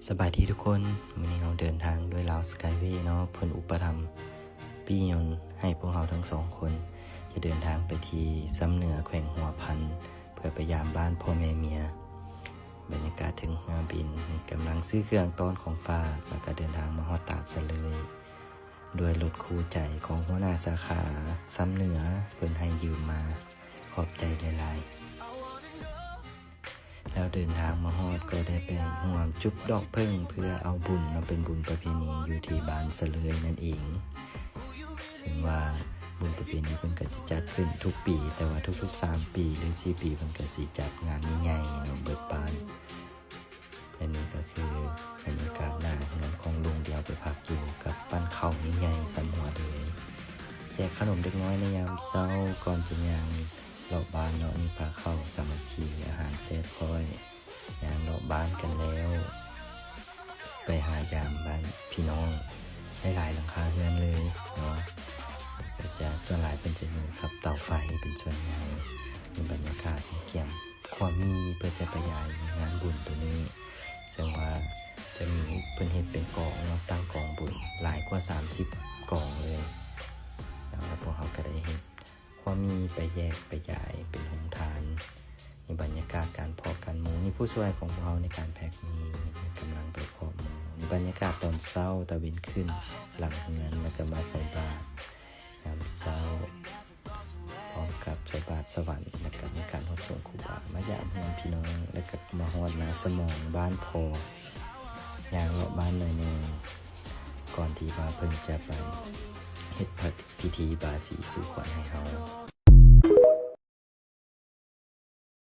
ສະບາຍດີທຸກຄົນ, ມື້ນີ້ເຮົາເດີນທາງດ້ວຍລາວສະກາຍເວເນາະ, ເພິ່ນອຸປະຖຳປີ້ຍົນໃຫ້ພວກເຮົາທັງສອງຄົນ ຈະເດີນທາງໄປທີ່ຊຳເໜືອແຂວງຫົວພັນ ເພື່ອໄປຢາມບ້ານພໍ່ແມ່ເມຍ. ບັນຍາກາດເທິງເຮືອບິນ ກຳລັງຊື້ເຄື່ອງຕ້ອນຂອງຝາກ ແລ້ວກະເດີນທາງມາຮອດຕາດສະເລີຍ ດ້ວຍລົດຄູ່ໃຈຂອງຫົວໜ້າສາຂາຊຳເໜືອ ເພິ່ນໃຫ້ຢືມມາ. ຂອບໃຈຫຼາຍໆ. ແລ້ວເດີນທາງມາຮອດກໍໄດ້ໄປຮ່ວມຈຸດດອກເຜິ້ງເພື່ອເອົາບຸນເນາະ, ເປັນບຸນປະເພນີຢູ່ທີ່ບ້ານສະເລີຍນັ້ນເອງ. ເຊິ່ງວ່າບຸນປະເພນີເພິ່ນກໍຈະຈັດຂຶ້ນທຸກປີ, ແຕ່ວ່າທຸກໆສາມປີຫຼືສີ່ປີເພິ່ນກໍຊິຈັດງານໃຫຍ່ໆເນາະ ເບິດບ້ານ. ແລະນີ້ກໍຄືບັນຍາກາດໜ້າເຮືອນຂອງລຸງດຽວໄປພັກຢູ່ກັບປັ້ນເຂົ້າໃຫຍ່ໆສ່ຳຫົວເລີຍ. ແຈກຂະໜົມເດັກນ້ອຍໃນຍາມເຊົ້າ ກ່ອນຈະຍ່າງເລາະບ້ານເນາະ, ມີພາເຂົ້າສາມັກຄີ ອາຫານແຊບຊ້ອຍ. ຍ່າງເລາະບ້ານກັນແລ້ວ ໄປຫາຢາມບ້ານພີ່ນ້ອງຫຼາຍໆຫຼັງຄາເຮືອນເລີຍເນາະ. ກໍຈະ ສ່ວນຫຼາຍເພິ່ນຈະຢູ່ກັບເຕົາໄຟເປັນສ່ວນໃຫຍ່. ມີບັນຍາກາດກຽມ ຄວາມມີເພື່ອຈະໄປຢາມງານບຸນໂຕນີ້ ເຊິ່ງວ່າຈະມີ ເພິ່ນເຮັດເປັນກອງເນາະ, ຕັ້ງກອງບຸນຫຼາຍກວ່າສາມສິບກອງເລີຍ. ແລ້ວພວກເຮົາກໍໄດ້ເຮັດຄວາມມີໄປແຍກໄປຢາຍເປັນໂຮງທານ. ນີ້ບັນຍາກາດການເພາະກັນໝູ່, ນີ້ຜູ້ຊ່ວຍຂອງພວກເຮົາໃນການແພັກໝີ່ ກຳລັງໄປເພາະໝູ່. ນີ້ບັນຍາກາດຕອນເຊົ້າ ຕາເວັນຂຶ້ນຫຼັງເຮືອນ ແລ້ວກໍມາໃສ່ບາດຍາມເຊົ້າ ພ້ອມກັບໃສ່ບາດສະຫວັນ ແລ້ວກໍມີການຮອດສົ່ງຄູບາ ມາຢາມເຮືອນພີ່ນ້ອງ ແລ້ວກໍມາຮອດນາສະໝອງບ້ານພໍ່ ຍ່າງເລາະບ້ານໜ້ອຍໜຶ່ງ ກ່ອນທີ່ວ່າເພິ່ນຈະໄປເຮັດພິທີບາສີສູ່ຂວັນໃຫ້ເຮົາ.